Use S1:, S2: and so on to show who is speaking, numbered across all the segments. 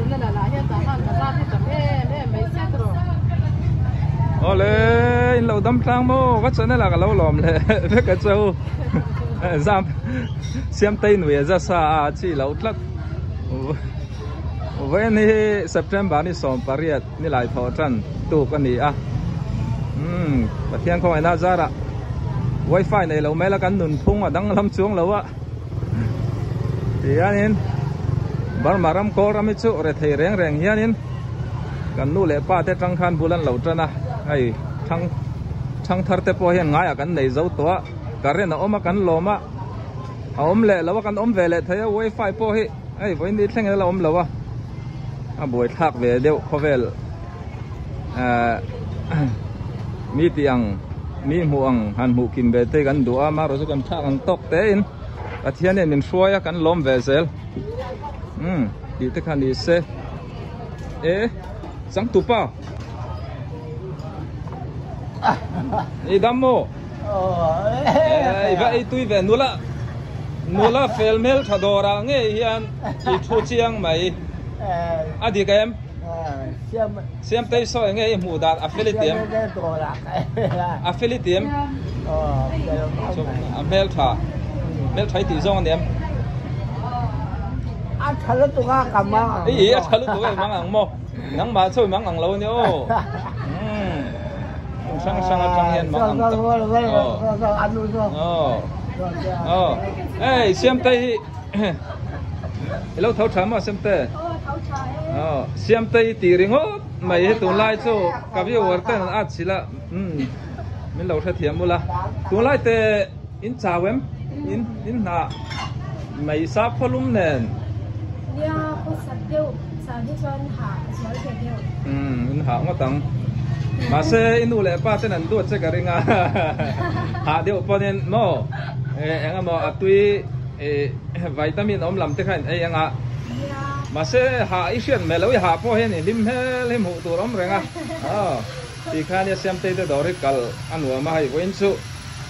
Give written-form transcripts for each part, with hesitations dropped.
S1: channel ah hian tah khan bazar hi tam em em mai sia tawh.
S2: Awle in lo dam tlang maw ka channel ah ka lo lawm leh vek a che u zam siamtei nui a za sa a chi loh tlat vawiin hi September ni 18 ni lai thawh tan tuk a ni a umm Pathian khawngaihna zarah wifi nei lo mai la kan nunphung a danglam chuang lo a. Tihianin Burma ram kawl ram hi chu rethei reng reng hianin kan nu leh pa te tang khan bul an lo tan a, hei thang thang thar te pawh hian ngaiah kan nei zo tawh a, current a awm a kan lawm a, a awm leh lo a kan awm ve leh thei a, wifi pawh hi hei vawiin ni thleng in a la awm lo a, a buaithlak ve deuh khawvel ahh mi tih ang mi hmuh ang han hmuh kim ve te kan duh a amaherawhchu kan thlak ang tawk te in Pathian in min hruai a kan lawm ve zel umm tih te kha ni se e changtupa i dam maw i va ei tui ve nula nula fel hmel tha dawr ah ngei hian i thu chiang mai a dik em. Siamtei sawi nge i hmuh dan a fel i ti em? A fel i ti em? A hmel tha. Hmel tha i tih zawng a ni em?
S3: A tha lutuk a ka mang ang.
S2: I a tha lutuk a i mang ang maw? Nangmah chu i mang ang lo a ni aw. Hmun hrang hrang atang hian mang ang tak. Aw. Aw. Ei Siamtei hi I lo tho tha maw Siamte?
S4: Aw tho tha e.
S2: Aw Siamte i tih ringawt mai hi tunlai chu ka viewer ten an at chilh a umm min lo hrethiam ula tunlai te in chau em in in hna mai sa khawlum nen.
S4: Nia khawsak deuh zan hi chuan hah a zual ve deuh.
S2: Umm in hah ngawt ang mahse i nu leh pa ten an duat che ka ring a hah deuh pawhin maw eng emaw a tui. Ih vitamin awm lam te kha in ei anga mahse ha i hriat hmel lo i ha pawh hian i hlim hmel hi hmuh tur awm reng a aw ti khan i siamtei te dawr hi kal a nuam a hei vawiin chu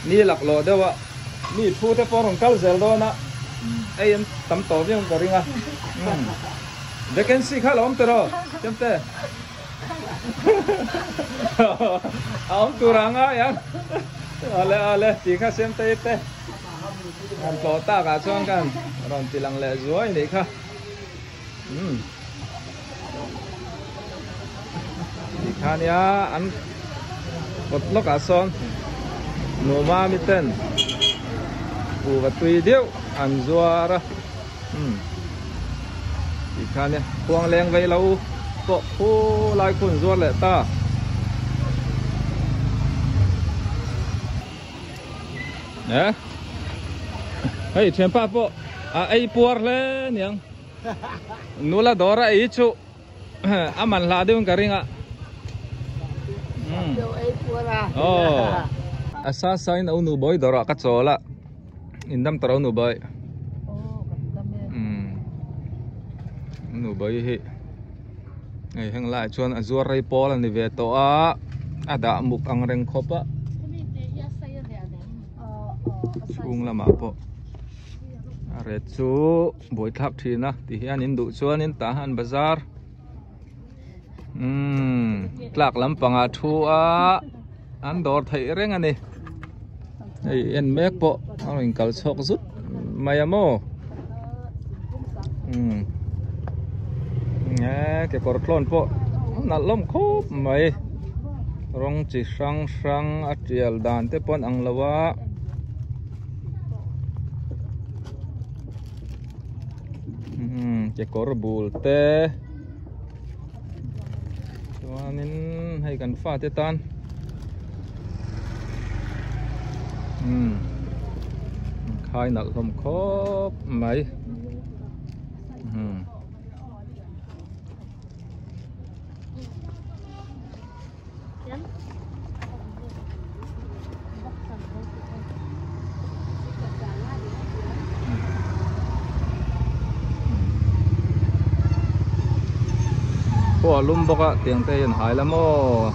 S2: ni lak lawh deuh a mi thu te pawh a rawn kal zel dawn a ei an tam tawh viau ka ring a umm vacancy kha lo awm tawh rawh siamte a awm tur ang a ngai ang awle awle ti kha siamtei te. Han tlawh tak ah chuan khan rawn ti lang leh zuai nih kha umm ti kha nia an kawt lawk ah sawn nupa mi ten kuhva tui deuh an zuar a umm ti kha nia khuang leng vei lo pawh khu lai khu an zuar leh ta. Nè Hei thianpa pawh a ei puar hle niang nula dawr a ei chu a man hlah deuhin ka ring a aw a sa sa in au nu bawi dawrah ka chawl a in dam tawh au nu bawi nu bawi hi hei heng laiah chuan a zuar rei pawl a ni ve tawh a a dah muk ang reng khawp a chhung lamah pawh a ret chu buaithlak thin a ti hian in duh chuan in tah han bazar umm tlak lampangah thu a an dawr theih reng a ni hei en mek pawh a rawn kal chhuak zut mai a maw umm e kekawr tlawn pawh a nalh hlawm khawp mai rawng chi hrang hrang a tial dan te pawh an ang lo a. Umm kekawr bul te chuanin hei kan fate tan umm khai nalh hlawm khawp mai umm. Khua lum bawk a tiang te hian hai la maw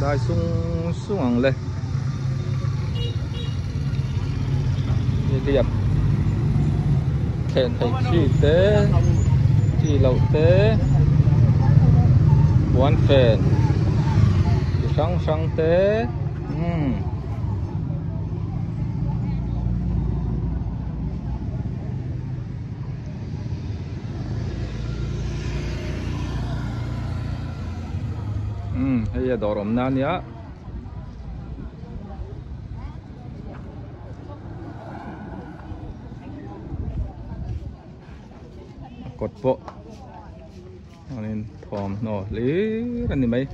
S2: dai sung sung ang le nihliap thlen theih chi te. Chi loh te puan fen chi hrang hrang te umm. Umm hei a dawr awmna ania. A kawt pawh chuanin thawmhnaw hlir a ni mai.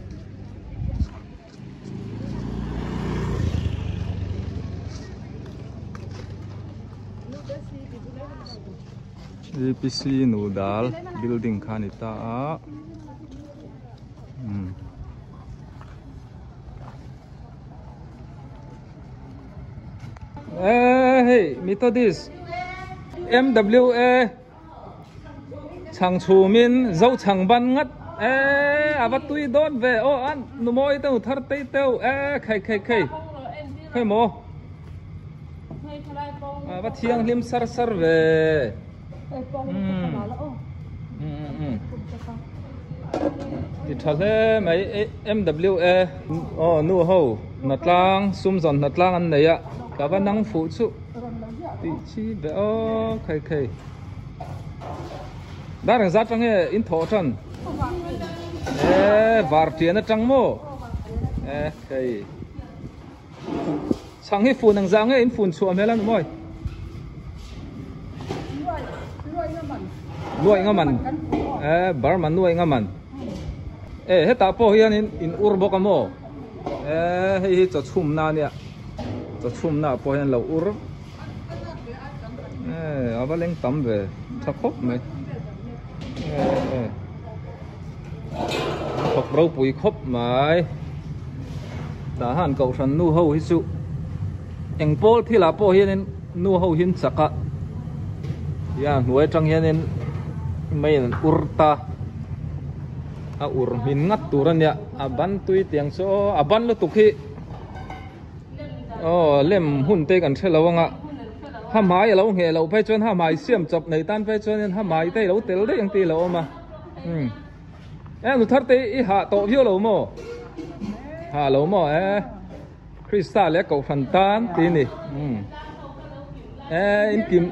S2: APC Nudal building kha a ni ta a umm. Eee hei Methodist MWA chhang chhumin zo chhang ban ngat eee a va tui dawn ve aw an nu mawi deuh thar tei teuh eee khei khei khei khei maw a va thianghlim sar sar ve Ti tha hle mai MWA aw nu ho hnatlang sum zawn hnatlang an nei a ka va nang fuh chu tih chi ve aw khai khai dar engzat atang nge in thawh tan e var tian atang maw e hei Chhang hi fun engzah nge in fun chhuah hmel a ni mawi? Nuai nga man. Eh, Burma nuai nga man. Eh, hetah pawh hian in in ur bawk a maw? Eh, hei hi chaw chhumna a nia. Chaw chhumna ah pawh hian lo ur. Eh, a va leng tam ve tha khawp mai. Eh, eh. Thawk ropui khawp mai. Tah han kohhran nu ho hi chu eng pawl thil ah pawh hianin nu ho hi an chak a. Ia hnuai atang hianin mei an ur ta. A ur hmin ngat tur a nia. A ban tui tiang chu aw a ban lutuk hi. Aw lem hun te kan hre lo anga ha hmai alo ngheh loh phei chuan ha hmai siam chawp nei tan phei chuanin ha hmai te ilo tel daih ang tih alo awm a umm e nu thar te i hah tawh viau lo maw hah lo maw e Krista leh kohhran tan tih a ni umm e in kim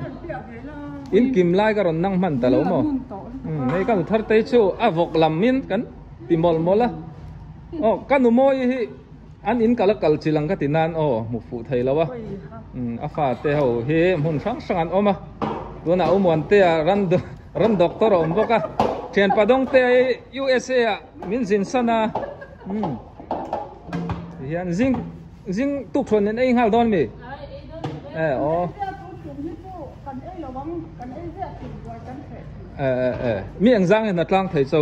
S2: in kim lai ka rawn nang hman ta lo maw umm hei ka nu thar te chu a vawk lam in kan ti mawlh mawlh a aw ka nu mawi hi. An in kal a kal chi lang ka ti nan aw hmu fuh thei lo a, a fate ho hi hmun hrang hrang an awm a, tunah Umuante ah ran ran doctor a awm bawk a, thian Padawngte hi USA ah min zin san a, umm tihian zing zing tukthuan nen ei nghal dawn mi? E aw e e e mi engzang in a tlang thei cho.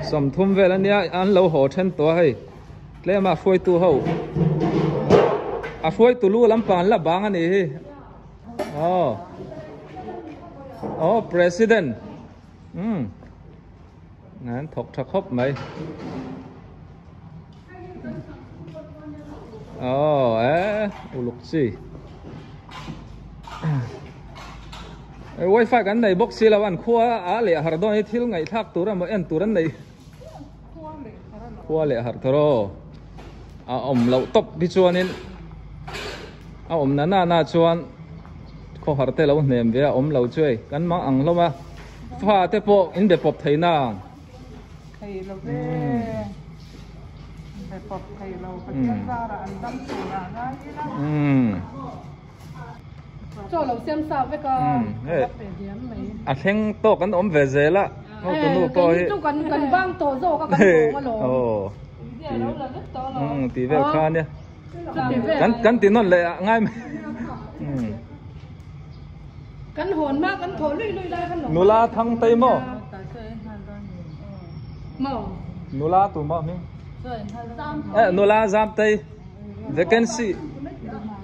S2: Sawmthum vel ania an lo haw then tawh a hei tlema hruaitu ho a hruaitu lu lampang an la bang a nih hi aw aw president umm an thawk tha khawp mai aw e uluk chi Wifi kan nei bawk si lo an khua a leh har dawn hi thil ngaihthlak tur emaw en tur an nei khua leh har thar aw a awm loh tawp hi chuanin a awm na na na chuan khaw har te lo hnem ve a awm lo chu hei kan mang ang hlawm a fa te pawh in be pawp thei na ang
S1: thei lo ve be pawp thei lo Pathian zarah an dam tur ah ngai ila. Chaw lo siam sa vek a ka pe diam mai.
S2: A thleng tawk an awm ve zel a hotu nu pawh hi.
S4: Chu kan kan bang tawh zawk a kan bawng a lawm.
S2: Aw ti vel kha nia. Kan kan ti nawn leh ngai mai.
S4: Kan hawn ma kan thawh lui lui lai khan lo.
S2: Nula thang tei maw?
S4: Maw.
S2: Nula tu maw hming? Eh nula zam tei. Vacancy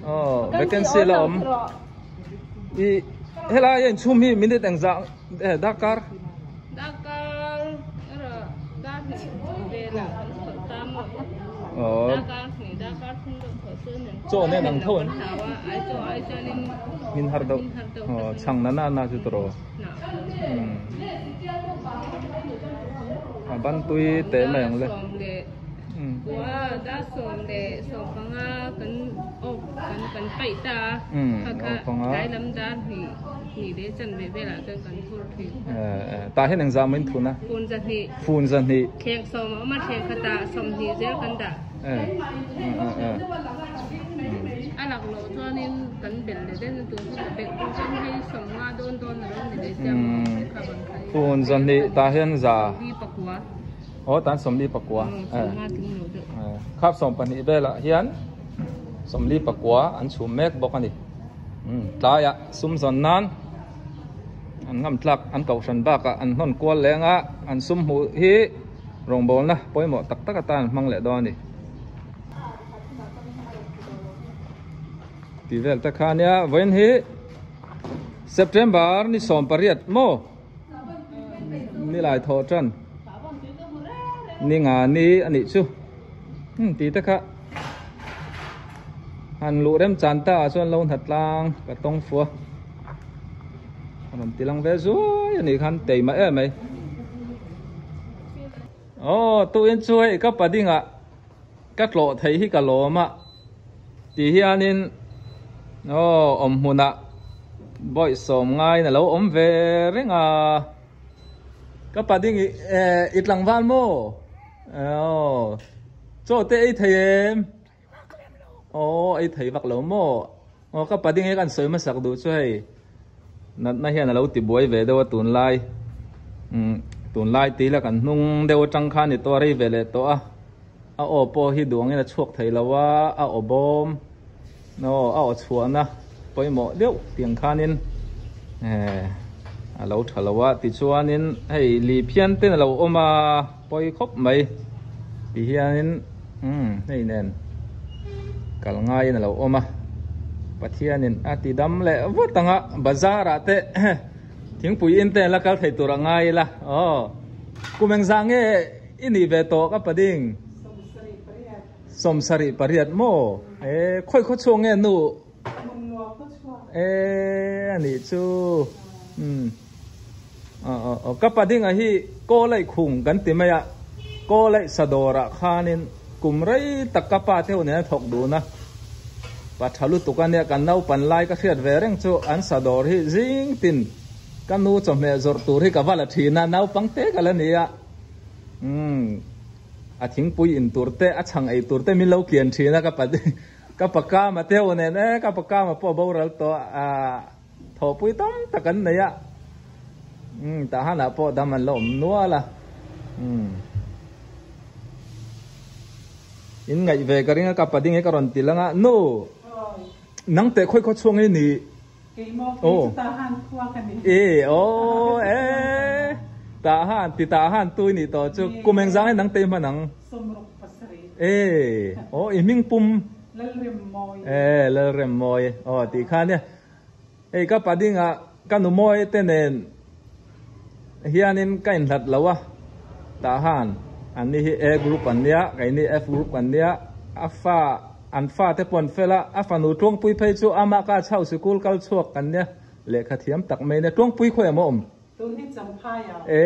S2: aw vacancy la awm i helai a inchhum hi minute engzah eh darkar
S1: darkar dar hnih velah kan thawh ta maw
S2: aw
S1: darkar hnih darkar thum deuh thawh chuan an
S2: chaw nen ang tho an
S1: ai chaw ai chuanin
S2: min har deuh aw chhang na na na chu tawh rawh. A ban tui teh mai ang le. Tah hian engzah maw in thun a? Fun zahnih.
S1: A laklawh chuanin kan belh leh daih na tur chu ka belh pawh chuan hei sawmnga dawn dawn a lo ni leh sia maw kha rawn khai
S2: Phun zahnih tah hian za
S1: sawmli pakua
S2: aw tan 14
S1: sawmnga tling lo deuh
S2: khap 12 velah hian 44 an chhum mek bawk a ni tlaiah sum zawn nan an ngam tlak an kohhran bakah an hnawn kual leng a an sum hmuh hi rawngbawlna pawimawh tak tak atan an hmang leh dawn a ni. Tih vel te kha nia vawiin hi September ni 18 maw nilai thawh tan ni nga ni a nih chu tih te kha han luh rem chan ta ah chuan lo hna tlang ka tawng fua a rawn ti lang ve zuai a nih khan teima em mai. Aw tuin chu hei ka padingah ka tlawh thei hi ka lawm a ti hianin aw awm hmunah bawih sawm ngaiin a lo awm ve reng a ka pading eh i tlangval maw aw chaw te ei thei em aw ei thei vak lo maw aw ka pading hi kan sawi hmasak duh chu hei natna hian a lo ti buai ve deuh a tunlai umm tunlai tih ila kan hnung deuh atang khan i tawh a rei ve leh tawh a a aw pawh hi duh angin a chhuak thei lo a a aw bawm aw a aw chhuahna pawimawh deuh tiang khanin eh a lo tha lo a tichuanin hei li phian ten a lo awm a pawi khawp mai ti hianin umm hei nen kal ngaiin a lo awm a Pathianin a ti dam leh vut ang a bazar ah te thingpui in te la kal thei tur a ngai ila aw kum engzah nge i nih ve tawh ka pading 78 maw e khawi khaw chhuak nge nu e a nih chu umm aw aw aw ka padinga hi kaw laih khung kan ti mai a kaw laih sadawrah khanin kum rei tak ka pa te ho nen a thawk dun a pa tha lutuk a nia kan naupan lai ka hriat ve reng chu an sadawr hi zing tin ka nu chawhmeh zawrh tur hi ka va la thin a naupang te ka la ni a umm a thingpui in tur te a chhang ei tur te min lo kian thin a ka pa Ka pa kama te ho nen e, ka pa kama pawh a boral tawh a, thawhpui tam tak an nei a, umm tah hanah pawh dam an la awm nual a, umm in ngaih ve ka ring a ka pa ding hi ka rawn ti lang a, nu nang teh khawi khaw chhuang hi ni. Aw e aw e tah han ti tah han tui nih tawh chu kum engzang hi nang tei hman ang e aw i hming pum e Lalremmawi aw tih kha nia hei ka padingah ka nu mawi te nen hianin ka inhlat lo a tah han an ni hi A group an nia keini F group kan nia a fa An fate pawh an fel a, a fanu Tluangpui phei chu amah ka chho sikul kal chhuak kan nia, lehkha thiam tak mai nia. Tluangpui khawi a maw awm?
S5: Tun hi Champhai a.
S2: E,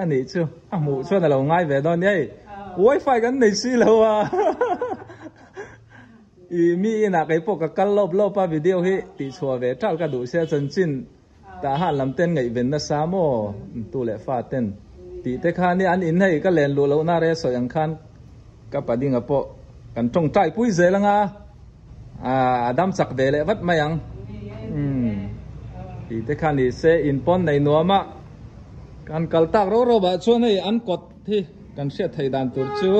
S2: a nih chu. A hmuh chuan a lo ngai ve dawn nia hei. Wifi kan nei si lo a. I mi inah kei pawh ka kal lawp lawp a, video hi tihchhuah ve ṭalh ka duh sia chanchin tah han lam ten ngaihven nasa maw tu leh fa ten tih te kha nia an in hei ka len luh lohna rel sawi ang khan ka padinga pawh kan tawngtai pui zel anga a dam chak ve leh vat mai ang umm tih te kha ni se in pawn nei nuam a kan kal tak ro ro ah chuan hei an kawt hi kan hriat theih dan tur chu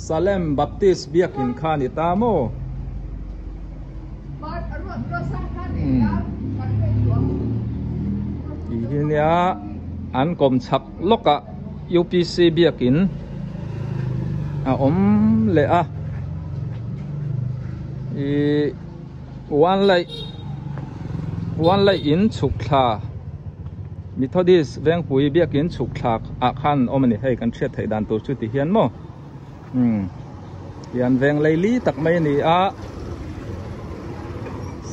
S2: Salem Baptist biakin kha a ni ta maw? Tih hi nia an kawm chhak lawkah UPC biakin a awm leh a ih one light one light in chhuk thla Methodist Vengpui biakin chhuk thlak ah khan an awm a ni hei kan hriat theih dan tur chu ti hian maw umm hian veng lei li tak mai a ni a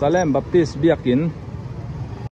S2: Salem Baptist biakin.